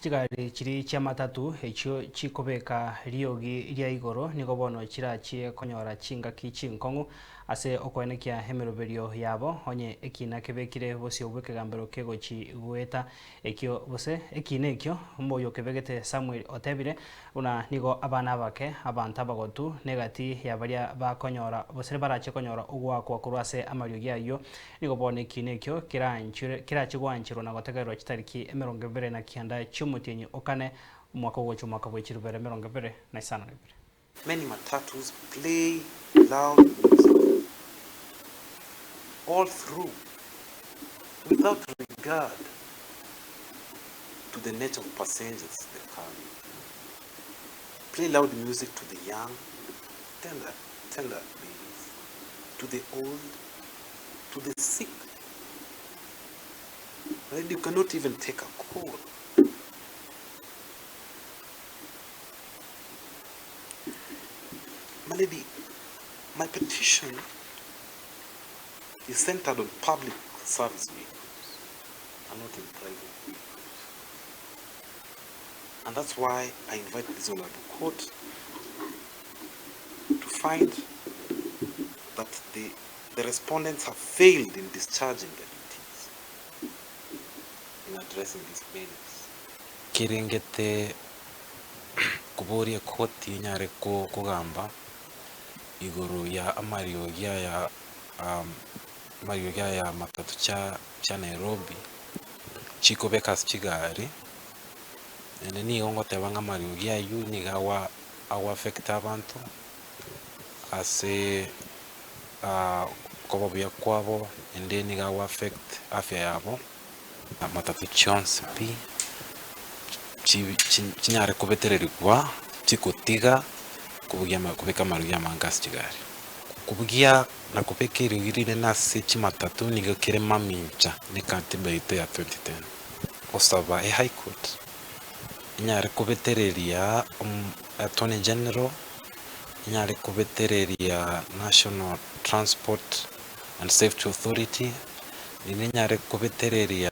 Chigari chiria chi'amatatu echio chikobeka riogi ria igoro nigo bono chirachie konyora chingaki chinkong'u ase okoenekia emeroberio yabo, onye ekina kebekire bosio bw'ekegambero kegochi goeta ekio gose ekina ekio omoyio okebegete Samuel otebire buna nigo abana abake, abanto abagotu, na egati ya baria bakonyora gose barache konyora ogoakwa korwa ase amariogi ayio. Nigo bono ekiina ekio keranchire kerache gwancherwa na gotegererwa chitariki 29 chi'omotienyi o kane, omwaka ogocha omwaka bwe chirubere 25. Many matatus play loud music all through without regard to the nature of passengers they carry. Play loud music to the young, tender, tender babies, to the old, to the sick. Right? You cannot even take a call. My lady, my petition is centered on public service vehicles and not in private vehicles. And that's why I invite this honorable court to find that the, the respondents have failed in discharging their duties in addressing this menace. Kerengete koboria ekoti enyare kogamba igoro ya amariogi aya amariogi aya matatu chia chia Nairobi, chikobeka ase chigari, naende nigo ngoteba ng'a amariogi aywo nigo agoa ago affect abanto ase okoba buya kwabo, naende nigo ago affect afya yabo. Matatu chionsi pi chinyare kobetererigwa chikotiga kobugia kobeka amariogi amange ase chigari. Kobugia na kobeka eriogi rinene ase chimatatu nigo kere mamincha ne katiba yaito ya 2010. Gosaba e high court enyare kobetereria attorney general, enyare kobetereria national transport and safety authority, naende enyare kobetereria.